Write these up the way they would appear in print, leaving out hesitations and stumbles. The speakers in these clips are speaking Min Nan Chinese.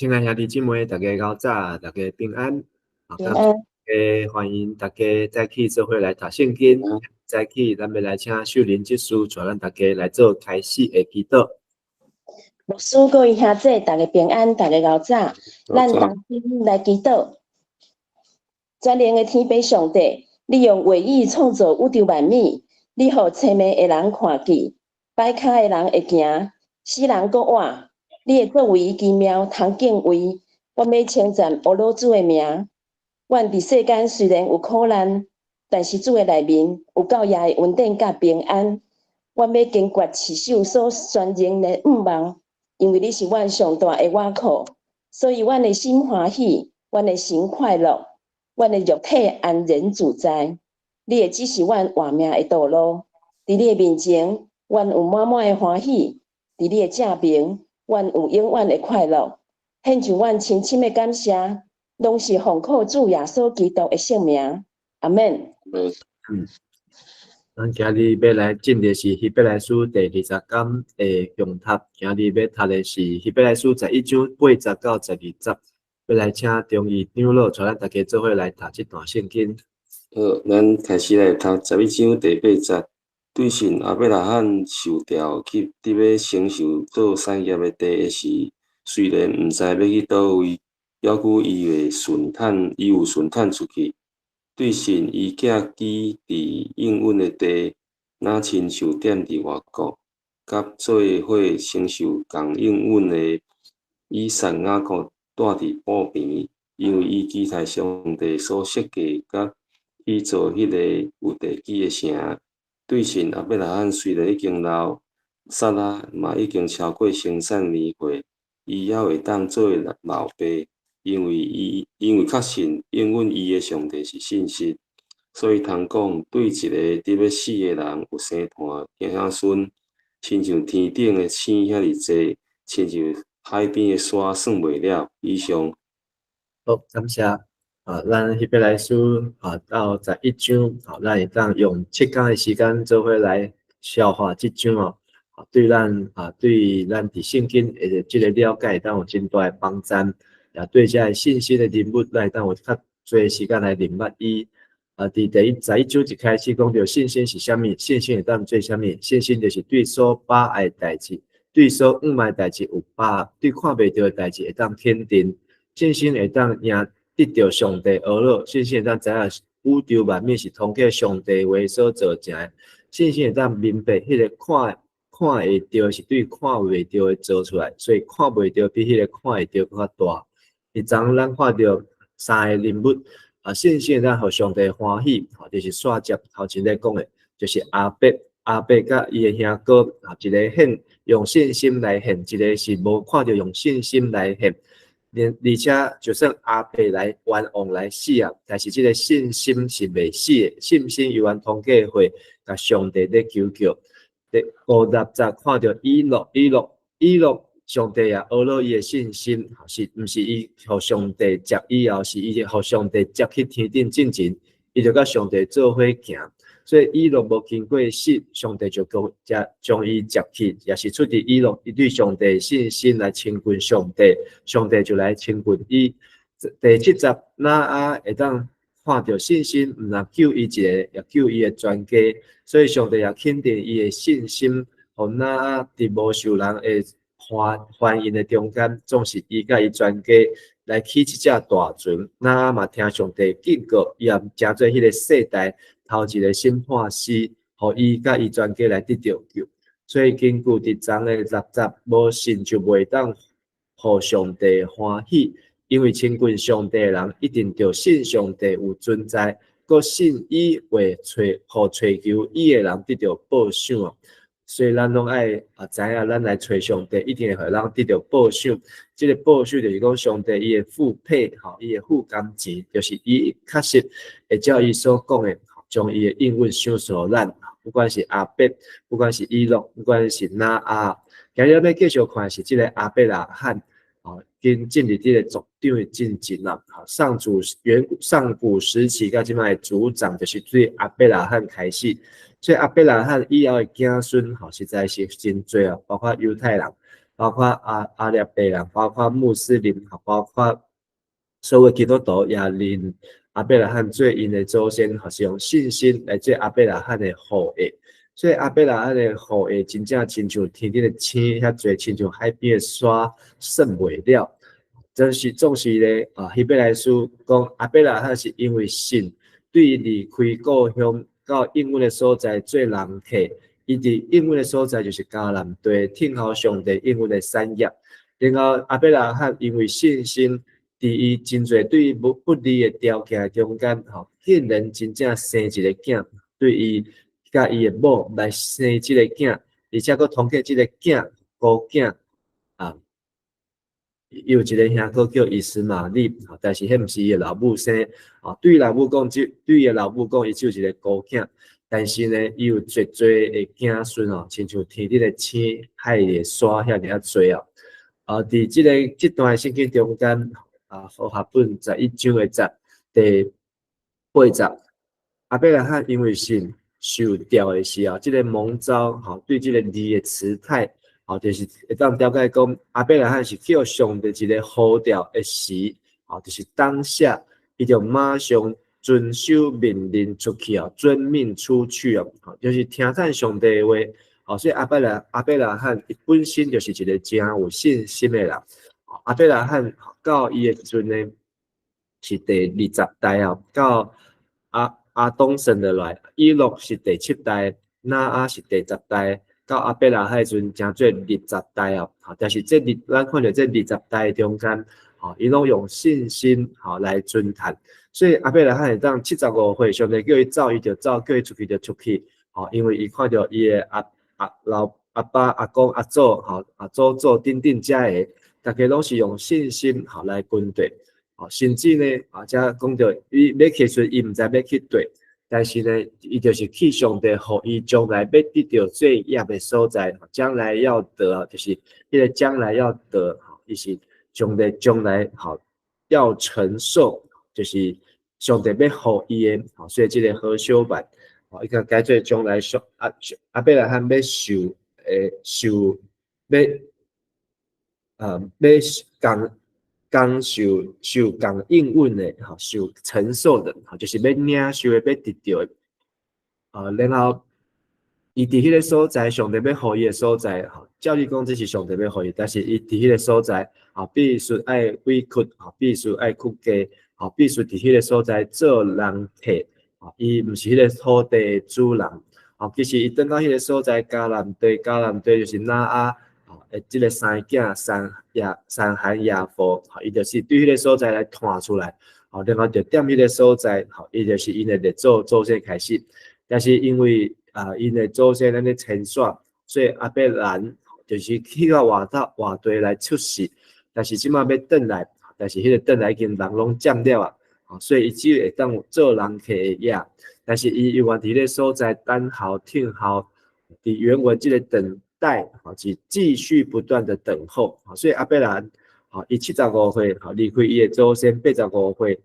親愛兄弟姊妹，大家𠢕早，大家平安。平安。歡迎大家早起做伙來讀聖經。早起，咱欲來請秀玲執事帶咱大家來做開始的祈禱。牧師，各位兄弟，大家平安，大家𠢕早。咱同心來祈禱。全能的天父上帝，你用話語創造宇宙萬物，你予青盲的人看見，跛跤的人會行，死人閣活。你的作為奇妙，通敬畏。我欲稱讚阿老主的名。阮佇世間雖然有苦難，但是主的內面有夠額的恩典佮平安。阮欲堅決持守所宣認的向望，因為你是阮上大的倚靠，所以阮的心歡喜，阮的神快樂，阮的肉體安然自在。你會指示阮活命的道路，佇你的面前，阮有滿滿的歡喜；佇你的正爿，阮有永遠的快樂。獻上阮深深的感謝，攏是奉靠主耶穌基督的聖名。阿們。咱今日欲來進的是希伯來書第20講的誦讀，今日欲讀的是希伯來書11章8節到12節，欲來請中義長老帶咱大家做伙來讀這段聖經。好，咱開始來讀十一章第八節。對信亞伯拉罕受調去得欲承受做產業的地的時，雖然毋知欲去佗位，猶閣伊會順坦，伊有順坦出去。對信伊寄居佇應允的地，若親像踮佇外國，佮做伙承受仝應允的以撒、雅各蹛佇埔邊，因為伊期待上帝所設計佮起造彼个有地基的城。對信亞伯拉罕雖然已經老，撒拉嘛已經超過生產年歲，伊猶會當做老爸，因為確信應允伊的上帝是信實，所以通講對一个得欲死的人有生湠子孫，親像天頂的星遐爾濟，親像海邊的沙算袂了。以上。好，感謝。啊，咱希伯來書啊到十一章，好，咱會當用7工的時間做伙來消化這章哦。啊，對咱佇聖經的這个了解，會當有真大的幫助。也對這个信心的人物，咱會當有較濟時間來認捌伊。啊，佇第11章一開始講著信心是啥物？信心會當做啥物？信心就是對所把握的代誌，對所向望的代誌有把握，對看袂著的代誌會當肯定。信心會當贏得著上帝呵咾，信心會當知影宇宙萬物是通過上帝話所造成的。信心會當明白，彼个看會著是對看袂著的做出來，所以看袂著比彼个看會著閣較大。佇昨咱看著三个人物，啊，信心會當予上帝歡喜，吼，就是煞接頭前咧講的，就是亞伯，亞伯佮伊的兄哥，啊，一个獻用信心來獻，一个是無看著用信心來獻。而且，就算亞伯來冤枉來死啊，但是這个信心是袂死的，信心猶原通過血，共上帝咧求叫。第五六節看著以諾，以諾，以諾，上帝也呵咾伊的信心，是毋是伊予上帝接以後，是伊予上帝接去天頂進前，伊就佮上帝做伙行。所以以諾無經過死，上帝就講將伊接去，也是出自以諾伊對上帝信心來親近上帝，上帝就來親近伊。第七節，挪亞會當看著信心，毋但救伊一个，也救伊的全家。所以上帝也肯定伊的信心，予挪亞佇無受人的歡迎的中間，總是伊佮伊全家來起這隻大船。挪亞嘛聽上帝警告，伊也成做彼个世代頭一个審判師，予伊佮伊全家來得著救。所以根據佇昨的6節，無信就袂當予上帝歡喜，因為親近上帝的人一定著信上帝有存在，閣信伊會揣予揣求伊的人得著報賞。所以咱攏愛啊知影，咱來揣上帝，一定會予咱得著報賞。這个報賞就是講上帝伊會付配，吼，伊會付工錢，就是伊確實會照伊所講的，將伊的應允賞賜咱，不管是亞伯，不管是以諾，不管是挪亞。今日欲繼續看是這个亞伯拉罕，吼，跟進入這个族長的進程啦。上祖遠上古時期到這擺的族長，就是對亞伯拉罕開始。所以亞伯拉罕以後的子孫，吼，實在是真濟啊，包括猶太人。包括阿拉伯人，包括穆斯林，包括所有基督徒也認亞伯拉罕做𪜶的祖先，是用信心來做亞伯拉罕的後裔。所以亞伯拉罕的後裔真正親像天頂的星遐濟，親像海邊的沙，算袂了。真是總是咧啊，希伯來書講亞伯拉罕是因為信，對伊離開故鄉到應允的所在做人客，伊佇應允的所在就是迦南地，聽候上帝應允的產業。然後亞伯拉罕因為信心，佇伊真濟對伊不利的條件中間，吼，竟然真正生一个囝，對伊佮伊的某來生這個囝，而且閣通過這个囝孤囝啊，有一个兄哥叫以實瑪利，但是彼毋是伊的老母生，啊，對老母講，只對伊的老母講，伊只有一个孤囝，但是呢，伊有濟濟的子孫哦，親像天頂的星、海裡的沙遐爾仔濟哦。啊，佇這个這段聖經中間，啊，和合本11章的節第八節，亞伯拉罕因為信受召的時候，這个蒙召吼，對這个字的詞態，吼，就是會當了解講，亞伯拉罕是叫上帝一个呼召的時，吼，就是當下，伊就馬上遵守命令出去哦，遵命出去哦，就是聽從上帝的話，吼，所以亞伯拉罕伊本身就是一个誠有信心的人。亞伯拉罕到伊的時陣呢，是第二十代哦，到亞當生落來，以諾是第七代，挪亞是第十代，到亞伯拉罕的時陣，成做二十代哦。但是這二，咱看著這二十代中間，吼，伊攏用信心吼來遵行。所以亞伯拉罕會當75歲，上帝叫伊走，伊就走；叫伊出去就出去。吼，因為伊看著伊的阿阿老阿爸、阿公、阿祖，吼，阿祖祖等等遮个，逐家攏是用信心吼來跟綴。甚至呢，啊，遮講著伊欲去時，伊毋知欲去佗，但是呢，伊就是去上帝予伊將來欲得著罪業的所在，將來要得，就是彼个將來要得，伊是上帝將來吼要承受，就是上帝欲予伊的，所以這个和修版，伊共改做將來上亞伯拉罕欲受，受欲欲共。共受受共應允的，吼，受承受的，吼，就是欲領受的，欲得著的，啊，然後伊佇彼个所在，上帝欲予伊的所在，吼，照理講這是上帝欲予伊，但是伊佇彼个所在，啊，必須愛委屈，吼，必須愛屈低，吼，必須佇彼个所在做人客，吼，伊毋是彼个土地的主人，吼，其實伊轉到彼个所在，迦南地，迦南地就是挪亞。這个三囝珊亞、珊含雅弗，伊就是對彼个所在來湠出來，然後就踮彼个所在，伊就是𪜶的列祖祖先開始。但是因為啊，𪜶的祖先按呢遷徙，所以亞伯蘭就是去到外頭外地來出世。但是這馬欲轉來，但是彼个轉來已經人攏佔了啊，所以伊只會當做人客的業。但是伊猶原佇彼个所在等候聽候，佇原文這个等待，是繼續不斷的等候，所以亞伯蘭，伊75歲，離開伊的祖先85歲，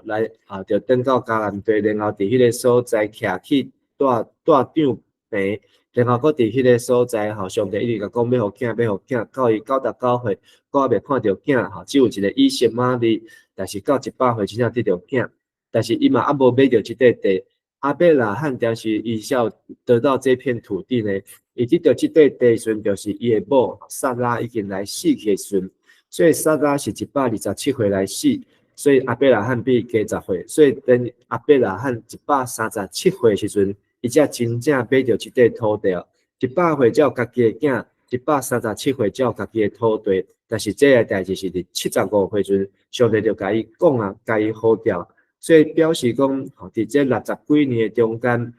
來啊，就轉到迦南地，然後佇彼个所在徛起蹛帳棚，然後閣佇彼个所在，吼，上帝一直共講欲予囝，欲予囝，到伊99歲，閣猶未看著囝，吼，只有一个以實瑪利，但是到100歲真正得著囝，但是伊嘛猶無買著這塊地。亞伯拉罕當時伊才有得到這片土地呢，伊得著這塊地時陣，就是伊的某撒拉已經來死去的時陣，所以撒拉是127歲來死，所以亞伯拉罕比伊加十歲，所以等亞伯拉罕137歲時陣，伊才真正買著這塊土地哦。100歲才有家己的囝，137歲才有家己的土地，但是這个代誌是佇75歲時陣，上帝就共伊講啊，共伊呼召。所以表示講，吼，佇這六十幾年的中間，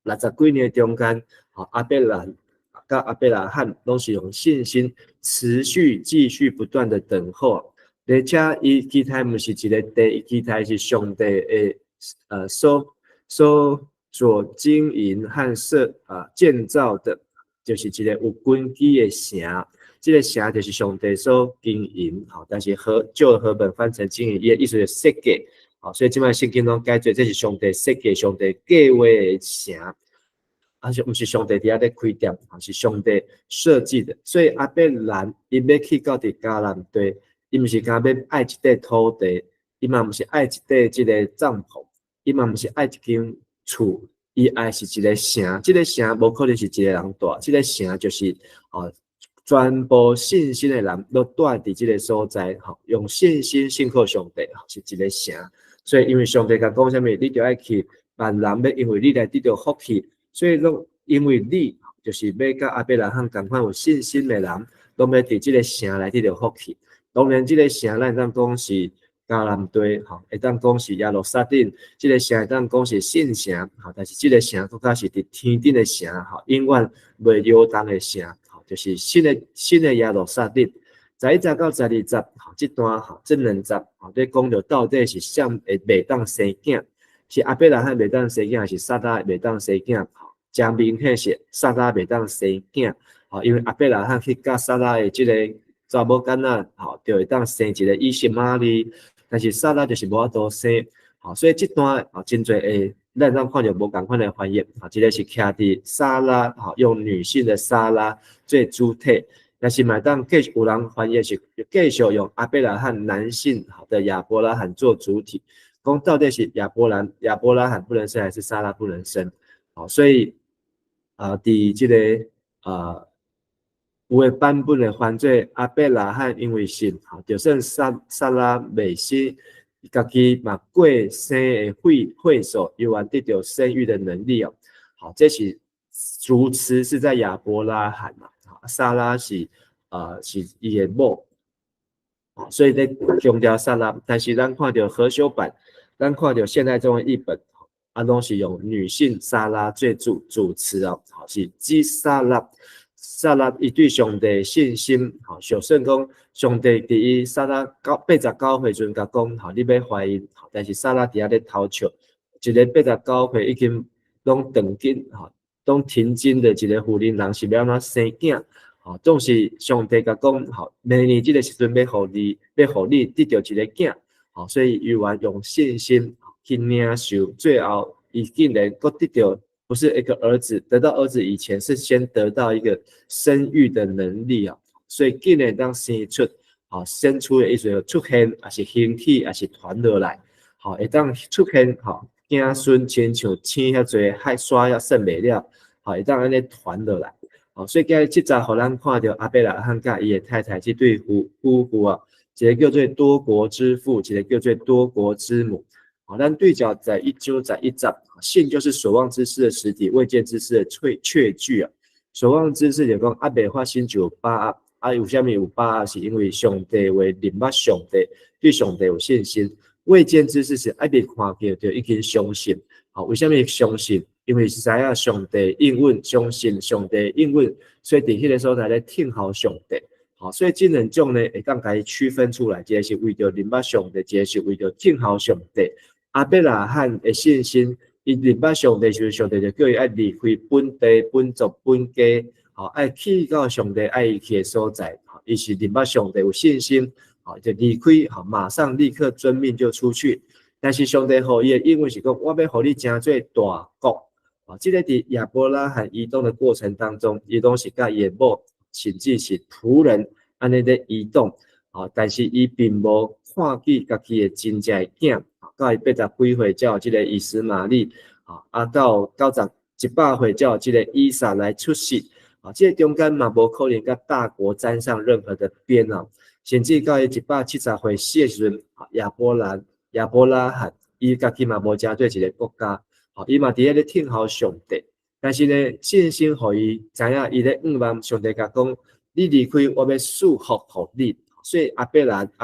六十幾年的中間，吼，亞伯蘭佮亞伯拉罕攏是用信心持續繼續不斷的等候，而且伊期待毋是一个地，伊期待是上帝的所經營和設啊建造的，就是一個有根基的城。這个城就是上帝所經營，吼，但是和舊和本翻成經營，伊的意思是設計。所以這擺聖經攏改做這是上帝設計、上帝計畫的城。啊是毋是上帝佇遐咧開店，是上帝設計的。所以亞伯蘭伊欲去到佇迦南地，伊毋是干欲愛一塊土地，伊嘛毋是愛一塊這個帳篷，伊嘛毋是愛一間厝，伊愛是一個城。這個城無可能是一個人蹛，這個城就是哦，全部信心的人攏蹛佇這個所在，吼，用信心信靠上帝，是一個城。所以因為上帝共講啥物，你就愛去，萬人欲因為你來得著福氣，所以攏因為你，就是欲佮亞伯拉罕仝款有信心的人，攏欲佇這個城來得著福氣。當然，這個城咱會當講是迦南地，吼，會當講是耶路撒冷，這個城會當講是聖城，吼，但是這個城閣較是佇天頂的城，吼，永遠袂搖動的城，吼，就是新的耶路撒冷。11節到12節，吼，這段吼，這兩節，吼，咧講著到底是誰會袂當生囝，是亞伯拉罕袂當生囝，還是撒拉袂當生囝？吼，誠明顯是撒拉袂當生囝，吼，因為亞伯拉罕去佮撒拉的這個查某囡仔，吼，就會當生一個以實瑪利，但是撒拉就是無法度生，吼，所以這段吼真濟會咱當看著無仝款的翻譯，吼，這個是徛佇撒拉，吼，用女性的撒拉做主體。但是嘛當繼續有人翻譯是繼續用亞伯拉罕男性的亞伯拉罕做主體，講到底是亞伯拉罕不能生，還是撒拉不能生？好，所以啊，佇這個啊有的版本會翻做亞伯拉罕因為信，就算撒拉未生，家己嘛過生的歲數，猶原得著生育的能力哦。好，這是主詞是在亞伯拉罕嘛。撒拉是伊的某，所以咧強調撒拉，但是咱看著和修版，咱看著現代中文譯本，啊，攏是用女性撒拉做主詞哦，好，是指撒拉，撒拉伊對上帝信心，吼，就算講上帝佇伊撒拉89歲陣共講，吼，你欲懷孕，但是撒拉佇遐咧偷笑，一個89歲已經攏斷經，吼，攏停經的一個婦人人是欲按怎生囝？吼，總是上帝共講，吼，明年這個時陣欲予你得著一個囝，吼，所以猶原用信心去領受，最後伊竟然閣得著，不是一個兒子，得到兒子以前是先得到一個生育的能力啊，所以竟然當生出，吼，生出的意思出現，抑是興起，抑是傳落來，吼，會當出現，吼，子孫親像星遐濟，海沙也算袂了，吼，會當按呢傳落來，吼，所以今日這節予咱看著亞伯拉罕佮伊的太太這對夫婦啊，一個叫做多國之父，一個叫做多國之母。好，咱對照11章11節，信就是所望之事的實底，未見之事的確據啊。所望之事就講猶未發生就有把握，啊，為啥物有把握？是因為上帝話認捌上帝，對上帝有信心。未見之事是猶未看見就已經相信。好，為啥物相信？因為知影上帝應允，相信上帝應允，所以佇彼個所在咧聽候上帝。好，所以這兩種呢，會當共伊區分出來，一個是為著認捌上帝，一個是為著聽候上帝。亞伯拉罕的信心，伊認捌上帝時，上帝就叫伊愛離開本地、本族、本家，吼，愛去到上帝愛伊去的所在。吼，伊是認捌上帝有信心，吼，就離開，吼，馬上立刻遵命就出去。但是上帝予伊的應允是講，我欲予你成做大國。啊，這個佇亞伯拉罕移動的過程當中，伊攏是佮伊的某，甚至是僕人按呢咧移動。啊，但是伊並無看見家己的真正的囝。到伊80幾歲才有這個以實瑪利，啊到90、100歲才有這個以撒來出世，啊，這個中間嘛無可能佮大國沾上任何的邊啊，甚至到伊170歲死的時陣，亞伯拉罕伊家己嘛無成做一個國家，吼，伊嘛佇遐咧聽候上帝，但是呢，信心予伊知影伊咧向望上帝共講，你離開我欲賜福予你，所以亞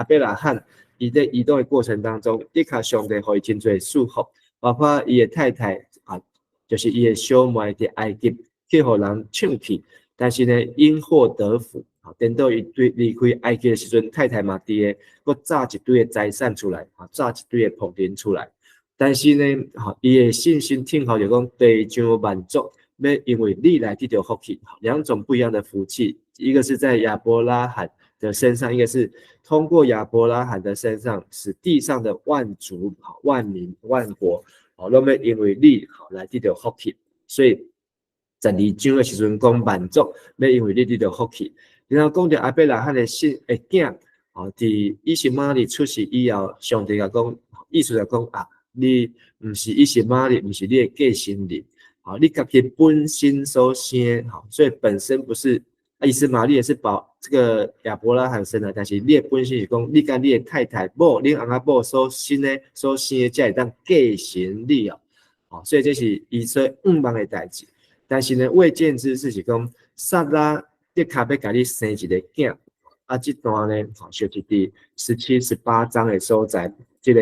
伯拉罕伊在移動的過程當中，的確上帝予伊真濟祝福，包括伊的太太啊，就是伊的小妹佇埃及去予人搶去，但是呢，因禍得福，啊，等到伊對離開埃及的時陣，太太嘛佇個，閣紮一堆的財產出來，啊，紮一堆的僕人出來，但是呢，吼，伊的信心聽候就講地上萬族欲因為你來得著福氣，兩種不一樣的福氣，一個是在亞伯拉罕的身上，一個是通過亞伯拉罕的身上，使地上的萬族、萬民、萬國，好，攏欲因為你好來得著福氣，所以12章的時陣講萬族欲因為你得著福氣，然後講著亞伯拉罕的信的囝，吼，佇以實瑪利出世以後，上帝共講，意思就講啊，你毋是以實瑪利，毋是你的繼承人，吼，你家己本身所生，吼，所以本身不是，啊，以實瑪利也是保這個亞伯拉罕生的，但是你的本身是講，你佮你的太太某，恁翁仔某所生的所生的，才會當繼承你哦，吼，所以這是伊所向望的代誌。但是呢，未見之事是講，撒拉的確欲共你生一個囝，啊，這段呢，吼，就是佇17、18章的所在，這個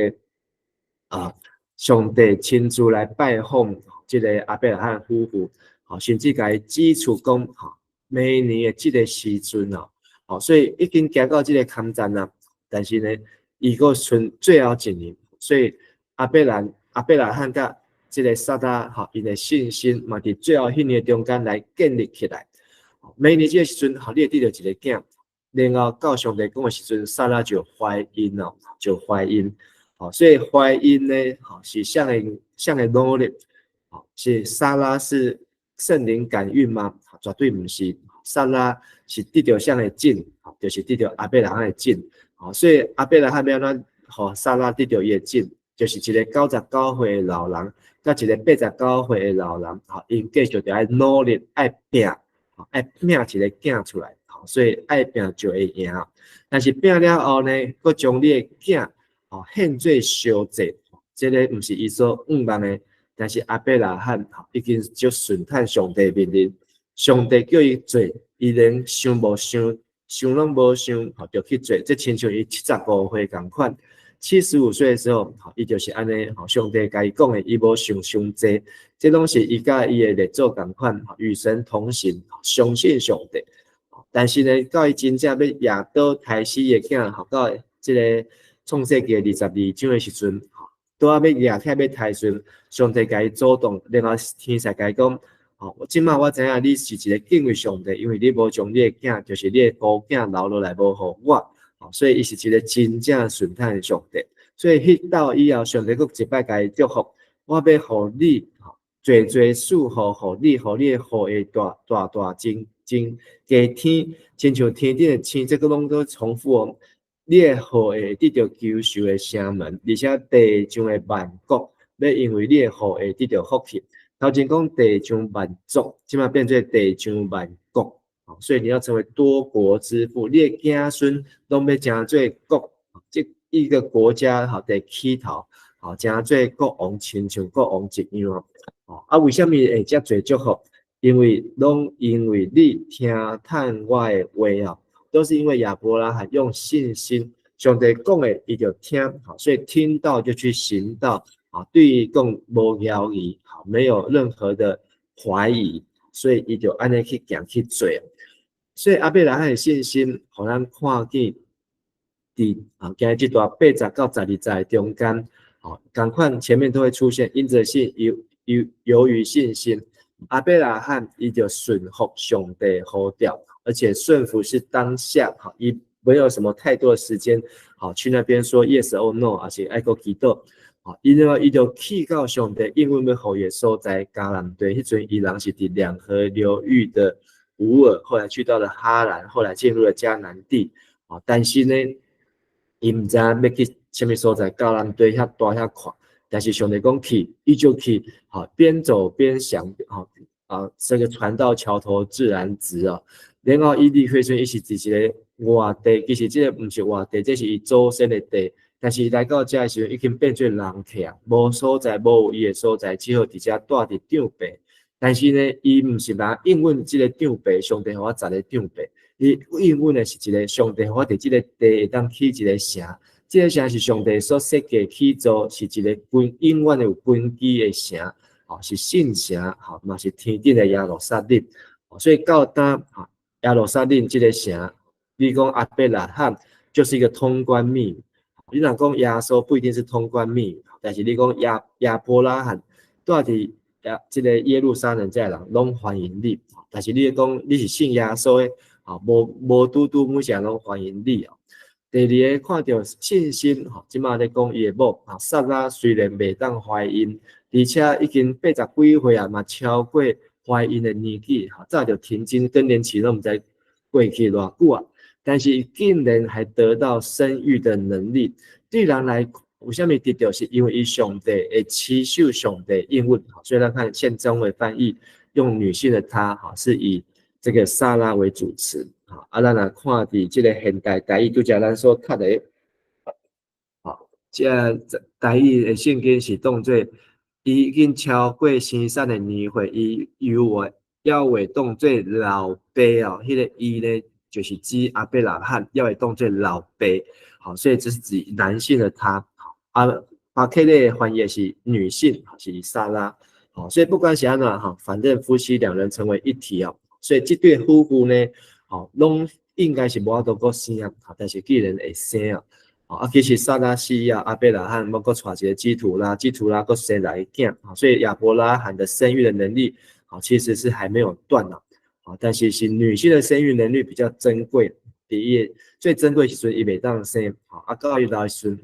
啊，上帝親自來拜訪這個亞伯拉罕夫婦，吼，甚至共伊指出講，吼，明年的這個時陣哦，吼，所以已經行到這個坎站啦，但是呢，伊閣賰最後一年，所以亞伯拉罕佮這個撒拉吼，𪜶的信心嘛，佇最後彼年中間來建立起來。明年這個時陣，予你會得著一个囝，然後到上帝講的時陣，撒拉就懷孕哦，就懷孕。吼，所以懷孕呢，吼是啥個努力？吼，是撒拉是聖靈感孕嗎？絕對毋是，撒拉是得著啥个種？就是得著亞伯拉罕的種。吼，所以亞伯拉罕欲按怎予撒拉得著伊的種？就是一個99歲的老人，佮一個89歲的老人，吼，𪜶繼續著愛努力，愛拼，愛拼一個囝出來，吼，所以愛拼就會贏。但是拼了後呢，閣將你的囝，吼，獻做燒祭，這个毋是伊所向望的。但是亞伯拉罕已經就順趁上帝命令，上帝叫伊做，伊連想無想，想攏無想，吼，就去做。這親像伊75歲仝款。75歲的時候，伊就是按呢，上帝共伊講的，伊無想傷濟，這攏是伊佮伊的列祖仝款，與神同行，相信上帝。但是呢，到伊真正欲舉刀刣死伊的囝，吼，到這个創世記22章的時陣，拄仔欲舉起來欲刣時，上帝共伊阻擋，然後天使共伊講，吼，這擺我知影你是一个敬畏上帝，因為你無將你的囝，就是你的孤囝留落來無予我。所以伊是一个真正順趁上帝，所以彼到以後，上帝閣一擺共伊祝福，我欲予你，濟濟賜福予你，予你的後裔大大大增增加天，親像天頂的星，這个攏閣重複哦。你的後裔得著仇仇的城門，而且地上的萬國，欲因為你的後裔得著福氣。頭前講地上萬族，這擺變做地上萬國。所以你要成為多國之父，你的子孫攏欲成做國，這一個國家吼的起頭，吼成做國王，親像國王一樣。啊，為啥物會遮濟祝福？因為攏因為你聽趁我的話哦，都是因為亞伯拉罕用信心，上帝講的伊就聽，所以聽到就去行道，啊，對伊講無猶豫，好，沒有任何的懷疑，所以伊就按呢去行去做。所以亞伯拉罕的信心，予咱看見佇啊，今日這段8節到12節中間，吼，仝款前面都會出現，因著信，由於信心，亞伯拉罕伊就順服上帝呼召，而且順服是當下，吼，伊沒有什麼太多的時間，好去那邊說 yes or no，而且愛閣祈禱，吼，因為伊就去到上帝應允欲予伊的所在迦南地，彼陣伊人是佇兩河流域的烏爾，後來去到了哈蘭，後來進入了迦南地，啊，但是呢，伊毋知影欲去啥物所在，迦南地遐大遐闊，但是上帝講去，伊就去，好，邊走邊想，好，啊，這個船到橋頭自然直啊。然後伊離開時，伊是佇一个外地，其實這个毋是外地，這是伊祖先的地，但是來到遮的時陣，已經變做人客啊，無所在，無伊的所在，只好佇遮蹛佇帳棚。但是呢，伊毋是來應允這个帳棚，上帝予我十个帳棚，伊應允的是一个上帝予我佇這个地會當起一个城，這个城是上帝所設計起造，是一个根永遠有根基的城，吼，是聖城，吼，嘛是天頂的耶路撒冷。所以到今，吼，耶路撒冷這个城，你講亞伯拉罕就是一個通關密語。你若講耶穌不一定是通關密語，但是你講亞伯拉罕蹛佇耶這个耶路撒冷這个人攏歡迎你，但是你講你是信耶穌的，吼，無拄拄每一个人攏歡迎你哦。第二个看著信心，吼，這馬咧講伊的某，啊，撒拉雖然袂當懷孕，而且已經80幾歲啊，嘛超過予懷孕的年紀，吼，早就停經更年期攏毋知過去偌久啊，但是伊竟然還得到生育的能力。對人來，為啥物得著？是因為伊上帝會持守上帝應允。所以咱看現中的翻譯用女性的她，哈，是以這個撒拉為主詞。啊，咱若看佇這個現代台語，拄才咱所讀的，好，這個台語的聖經是當做伊已經超過生產的年歲，伊猶未猶未當做老爸哦，彼個伊呢，就是指亞伯拉罕，猶未當做老爸，好，所以這是指男性的他。啊，巴克利翻譯是女性，是撒拉，好，所以不管是按怎哈，反正夫妻兩人成為一體哦，所以這對夫婦呢，吼，攏應該是無法度閣生啊，但是既然會生啊，啊，其實撒拉死啊，亞伯拉罕閣娶一個基圖拉，基圖拉閣生來個囝，所以亞伯拉罕的生育的能力，好，其實是還沒有斷啊，但是是女性的生育能力比較珍貴，第一最珍貴時陣伊袂當生，啊，到伊老的時陣，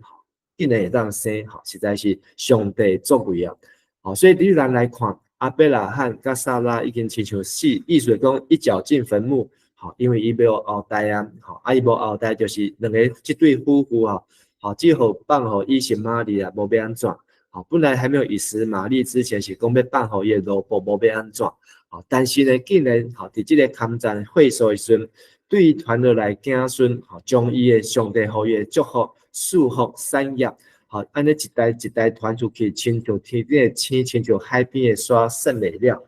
竟然會當生，吼，實在是上帝作為啊，好，所以對咱來看，亞伯拉罕佮撒拉已經親像死，意思講一腳進墳墓。吼，因為伊無後代啊，吼，啊伊無後代就是兩个這對夫婦啊，吼，只好放予以實瑪利啊，無欲按怎，吼，本來還沒有以實瑪利之前是講欲放予伊的奴僕，無欲按怎，吼，但是呢，竟然吼，佇這个坎站會所的時陣，對傳落來子孫，吼，將伊的上帝予伊的祝福、賜福產業，吼，按呢一代一代傳出去，親像天頂的星，親像海邊的沙，算袂了，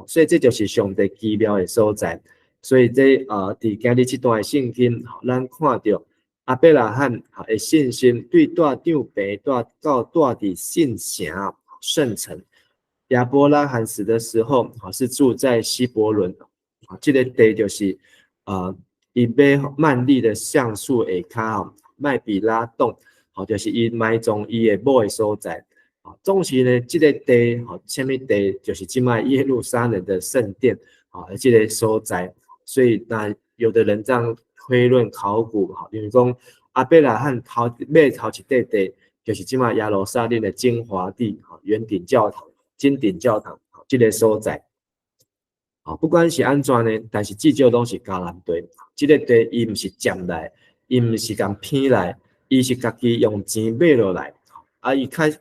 所以這就是上帝奇妙的所在。所以這佇今日這段聖經，咱看著亞伯拉罕的信心，對蹛帳棚蹛到蹛佇聖城聖城。亞伯拉罕死的時候，是住在希伯崙，啊，這個地就是伊買幔利的橡樹下跤，麥比拉洞，吼，就是伊埋葬伊的某的所在。啊，總是呢，這個地，吼，啥物地，就是這擺耶路撒冷的聖殿，啊，這個所在。所以，那有的人這樣推論考古，哈，因為講亞伯拉罕頭買頭一塊地，就是這擺耶路撒冷的精華地，哈，圓頂教堂、金頂教堂，這個所在。啊，不管是按怎呢，但是至少攏是迦南地。這個地伊毋是佔來，伊毋是共騙來，伊是家己用錢買落來。啊，伊開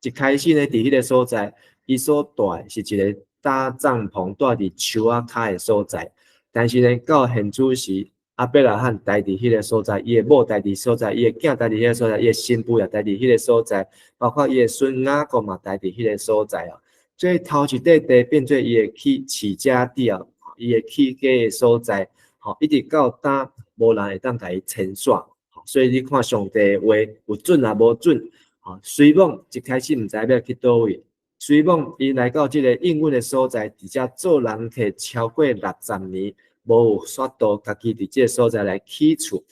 一開始呢，佇彼個所在，伊所蹛的是一個搭帳篷蹛佇樹仔跤的所在。但是呢，到現主時，亞伯拉罕待佇彼個所在，伊的某待佇所在，伊的囝待佇彼個所在，伊的新婦也待佇彼個所在，包括伊的孫雅各嘛待佇彼個所在啊。所以頭一塊地變做伊的起起家地啊，伊的起家的所在，吼，一直到今無人會當共伊遷徙。所以你看上帝的話有準也無準，吼，雖罔一開始毋知欲去佗位，雖罔伊來到這個應允的所在，佇遮做人客超過60年。無有法度家己佇這個所在來起厝，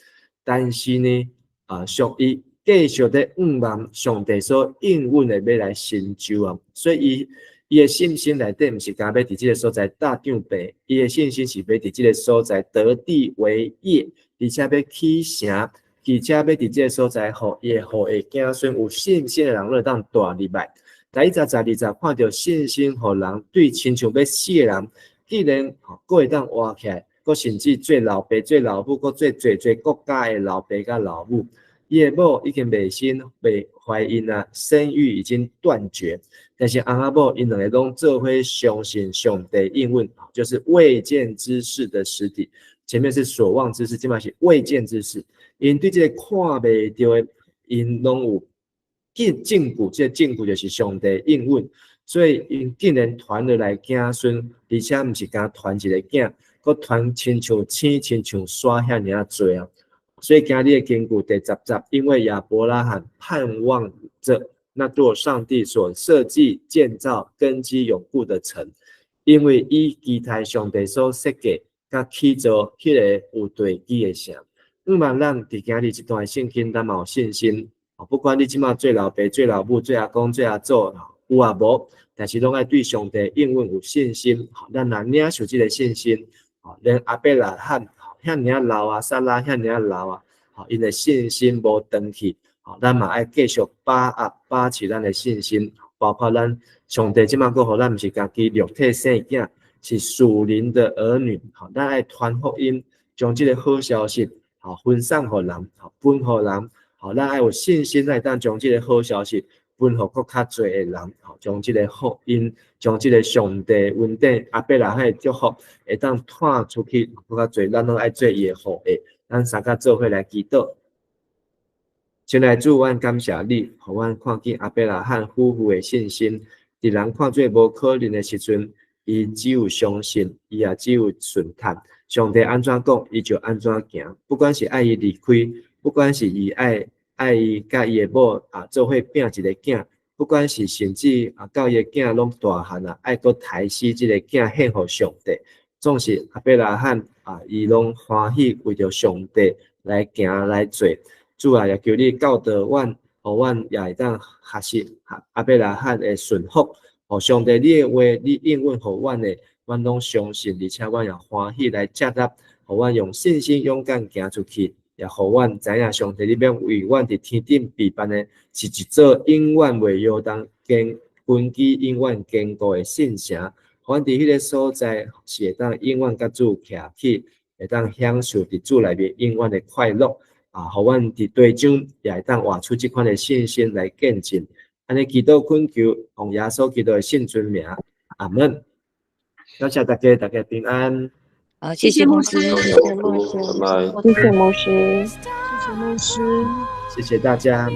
但是呢，啊，上伊繼續咧向望上帝所應允的欲來成就啊，所以伊伊的信心內底毋是干欲佇這個所在搭帳棚，伊的信心是欲佇這個所在得地為業，而且欲起城，而且欲佇這個所在，予伊的後裔子孫有信心的人，會當蹛入來。第一節、十二節看著信心，予人對親像欲死的人，竟然吼閣會當活起來。閣甚至做老爸、做老母，閣做濟濟國家的老爸佮老母。伊的某已經袂生、袂懷孕啊，生育已經斷絕。但是翁仔某𪜶兩个攏做伙相信上帝應允，就是未見之事的實底。前面是所望之事，這擺是未見之事。𪜶對這個看袂著的，𪜶攏有證證據，這個證據就是上帝應允，所以𪜶竟然傳落來子孫，而且毋是干傳一个囝。閣傳親像星、親像沙遐爾仔濟啊！所以今日的經句第十節，因為亞伯拉罕盼望著那座上帝所設計建造、根基永固的城，因為伊期待上帝所設計佮起造彼个有地基的城。向望咱佇今日這段聖經，咱嘛有信心。不管你這馬做老爸、做老母、做阿公、做阿祖，有抑無，但是攏愛對上帝應允有信心。咱若領受這个信心。連亞伯拉罕遐爾老啊，撒拉遐爾老啊，𪜶的信心無斷去，咱嘛愛繼續把握、把持咱的信心，包括咱上帝這馬閣予咱，毋是家己肉體生囝，是屬靈的兒女，吼，咱愛傳福音，將這个好消息，吼，分送予人，吼，分予人，吼，咱愛有信心來當將這个好消息分予閣較濟的人，吼，將這个福音，將這个上帝恩典，亞伯拉罕的祝福，會當傳出去，閣較濟，咱攏愛做伊的後裔，咱三個做伙來祈禱。親愛主，阮感謝你，予阮看見亞伯拉罕夫婦的信心，佇人看做無可能的時陣，伊只有相信，伊也只有順服。上帝按怎講，伊就按怎行。不管是愛伊離開，不管是伊愛愛伊佮伊的某啊做伙拚一个囝，不管是甚至啊到伊的囝攏大漢啊，愛閣刣死這个囝獻予上帝，總是亞伯拉罕啊，伊攏歡喜為著上帝來行來做。主啊，也求你教導阮，予阮也會當學習亞伯拉罕的順服。予上帝你的話，你應允予阮的，阮攏相信，而且阮也歡喜來接納，予阮用信心勇敢行出去，也予阮知影上帝你欲為阮佇天頂備辦的是一座永遠袂搖動、堅根基永遠堅固的聖城。予阮佇彼个所在是會當永遠佮主徛起，會當享受佇主內面永遠的快樂。啊，予阮佇地上也會當活出這款的信心來見證。按呢祈禱懇求，奉耶穌基督的聖尊名，阿門。感謝大家，大家平安。好，謝謝牧師，謝謝牧師，謝謝牧師，謝謝牧師，謝謝大家。